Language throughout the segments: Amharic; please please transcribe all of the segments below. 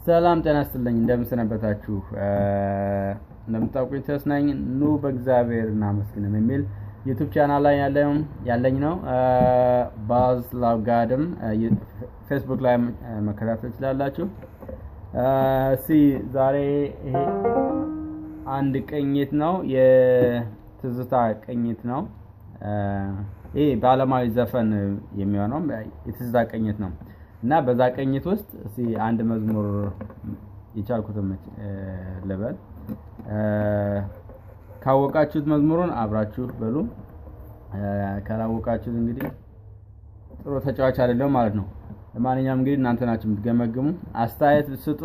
ሰላም ጤና ይስጥልኝ፣ እንደምን ሰነበታችሁ? እንደምታውቁኝ ተስናኝ ኑ በእግዚአብሔር እናመስግንም የሚል YouTube channel ላይ ያለኝ ነው። ባዝ ላቭ ጋድም ፌስቡክ ላይ መከታተል ትችላላችሁ። እስኪ ዛሬ ይሄ አንድ ቅኝት ነው፣ የትዝታ ቅኝት ነው። ይሄ በዓለማዊ ዘፈን የሚሆነው የትዝታ ቅኝት ነው እና በዛ ቅኝት ውስጥ እስኪ አንድ መዝሙር የቻልኩትን ልበል። ካወቃችሁት መዝሙሩን አብራችሁ በሉ፣ ካላወቃችሁት እንግዲህ ጥሩ ተጫዋች አይደለም ማለት ነው። ለማንኛውም እንግዲህ እናንተ ናችሁ የምትገመግሙ። አስተያየት ስጡ።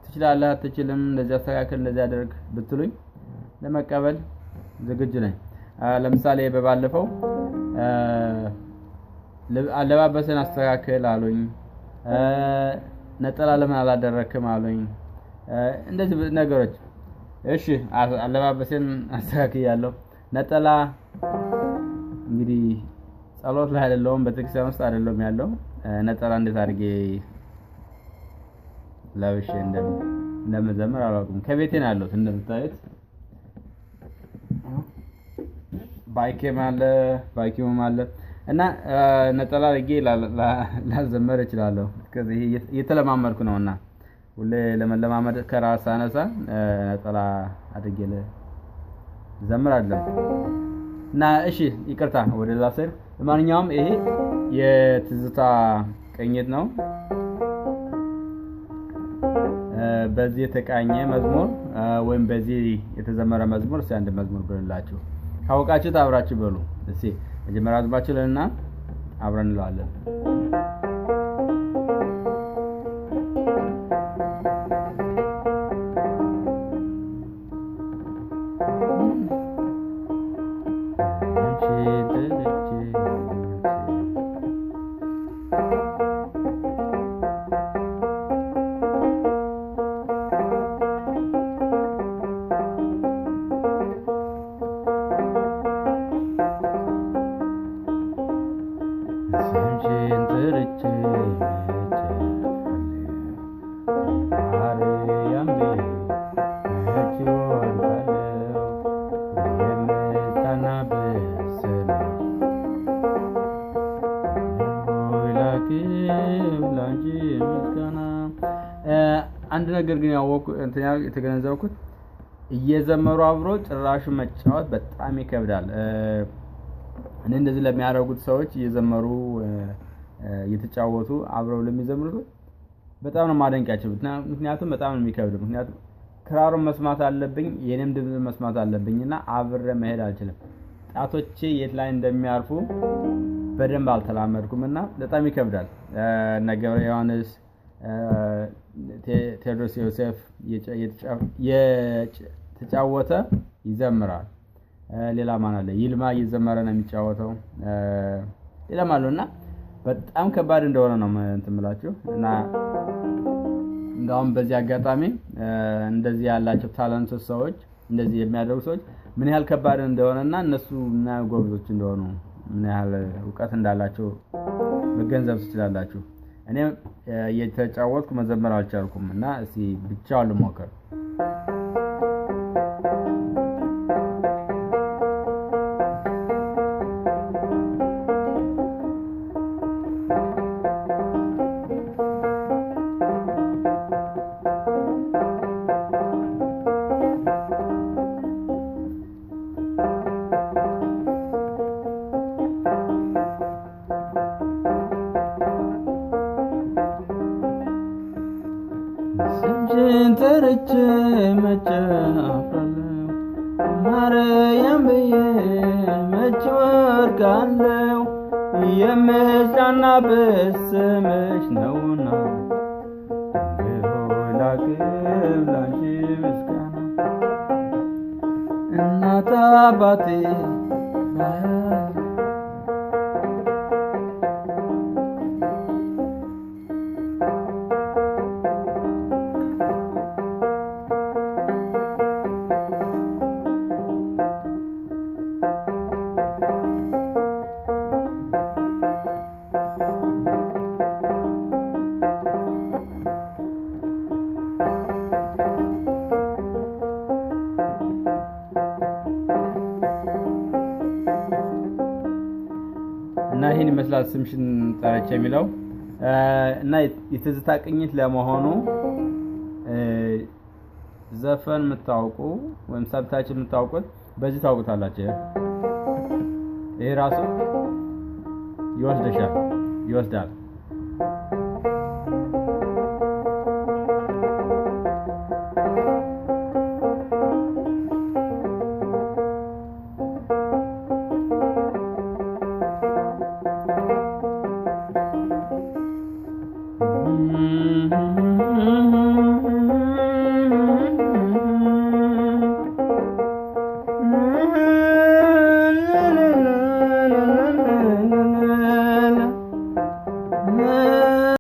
ትችላለህ፣ አትችልም፣ እንደዚህ አስተካክል፣ እንደዚህ አደርግ ብትሉኝ ለመቀበል ዝግጁ ነኝ። ለምሳሌ በባለፈው አለባበስን አስተካክል አሉኝ። ነጠላ ለምን አላደረክም አሉኝ። እንደዚህ ነገሮች። እሺ አለባበሴን አስተካክያለሁ። ነጠላ እንግዲህ ጸሎት ላይ አይደለሁም፣ ቤተክርስቲያን ውስጥ አይደለሁም ያለው። ነጠላ እንዴት አድርጌ ለብሼ እንደምዘምር አላውቅም። ከቤቴ ነው ያለሁት እንደምታዩት፣ ባይኬም አለ ባይኬም አለ እና ነጠላ አድርጌ ላልዘመር እችላለሁ። ከዚህ እየተለማመድኩ ነውና ሁሌ ለመለማመድ ከራስ አነሳ ነጠላ አድርጌ ዘምራለሁ። እና እሺ ይቅርታ ወደ ሌላ ስር። ለማንኛውም ይሄ የትዝታ ቅኝት ነው። በዚህ የተቃኘ መዝሙር ወይም በዚህ የተዘመረ መዝሙር እስኪ አንድ መዝሙር ብልላችሁ ካወቃችሁት አብራችሁ በሉ። እስኪ መጀመሪያ አዝባችሁ ለና አብረን እንለዋለን። አንድ ነገር ግን ያወቅኩ እንትን የተገነዘብኩት እየዘመሩ አብሮ ጭራሹ መጫወት በጣም ይከብዳል። እኔ እንደዚህ ለሚያደርጉት ሰዎች እየዘመሩ እየተጫወቱ አብረው ለሚዘምሩት በጣም ነው ማደንቃቸው። ምክንያቱም በጣም ነው የሚከብደው። ምክንያቱም ክራሩን መስማት አለብኝ፣ የኔም ድምፅ መስማት አለብኝና አብሬ መሄድ አልችልም። ጣቶቼ የት ላይ እንደሚያርፉ በደንብ አልተላመድኩምና በጣም ይከብዳል። እነ ገብረ ዮሐንስ፣ ቴዎድሮስ ዮሴፍ የተጫወተ ይዘምራል። ሌላ ማን አለ? ይልማ እየዘመረ ነው የሚጫወተው። ሌላም አለው እና በጣም ከባድ እንደሆነ ነው እንትን የምላችሁ። እና እንደውም በዚህ አጋጣሚ እንደዚህ ያላቸው ታለንት ሰዎች፣ እንደዚህ የሚያደርጉ ሰዎች ምን ያህል ከባድ እንደሆነና እነሱ ምን ያህል ጎበዞች እንደሆኑ ምን ያህል እውቀት እንዳላቸው መገንዘብ ትችላላችሁ። እኔ እየተጫወትኩ መዘመር አልቻልኩም እና እስኪ ብቻውን ልሞክር። ስምሽን ጠርቼ መቼ አፍራለሁ፣ ማርያም ብዬ መቼ ወድቃለሁ፣ የምጽናናበት ስምሽ ነውና ድንግል ሆይ ላቅርብ ላንቺ ምስጋና። እናት አባቴ ይመስላል ስምሽን ጠረች የሚለው እና የትዝታ ቅኝት ለመሆኑ ዘፈን የምታውቁ ወይም ሰምታችሁ የምታውቁት በዚህ ታውቁታላችሁ። ይሄ ራሱ ይወስደሻል ይወስዳል።